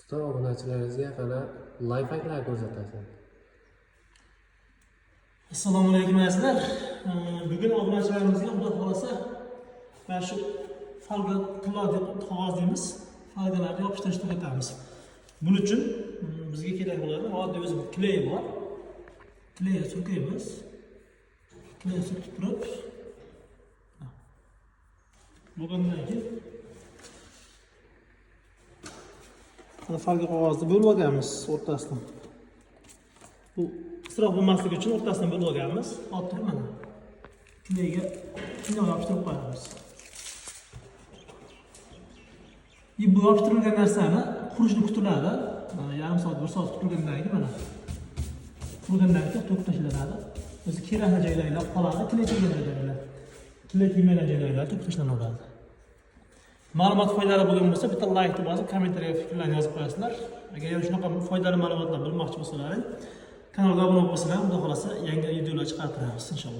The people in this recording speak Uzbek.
Usta, obunachilaringizga qana layfhaklar ko'rsatasan. Assalomu alaykum, azizlar. Bugun obunachilarimizga, xudo xohlasa, mana shu folga, tillo deb qog'oz deymiz, folgalarni yopishtirishni o'rgatamiz. Buning uchun bizga kerak bo'ladi oddiy o'zi клей bor. Клей surkaymiz. Клей surtib turib bo'lgandan keyin mana folga qog'ozni bo'lib olganmiz o'rtasidan. Bu isrof bo'lmasligi uchun o'rtasidan bo'lib olganmiz. Olib turib, mana клей ga shundoq yopishtirib qo'yamiz. И bu yopishtirilgan narsani qurishni kutiladi. Mana yarim soat, bir soat kutilgandan keyin, mana qurigandan keyin to'kib tashlanadi. O'zi kerakli joylarga qoladi, клей tegmagan joylar. Клей tegmagan joylarga to'kib tashlanaveradi. Ma'lumot foydali bo'lgan bo'lsa, bitta laykni bosib, kommentariyaga fikrlarni yozib qo'yasizlar. Agar yana shunaqa foydali ma'lumotlar bilmoqchi bo'lsalaring, kanalga obuna bo'lsalar, xudo xohlasa, yangi videolar chiqarib turamiz, inshaalloh.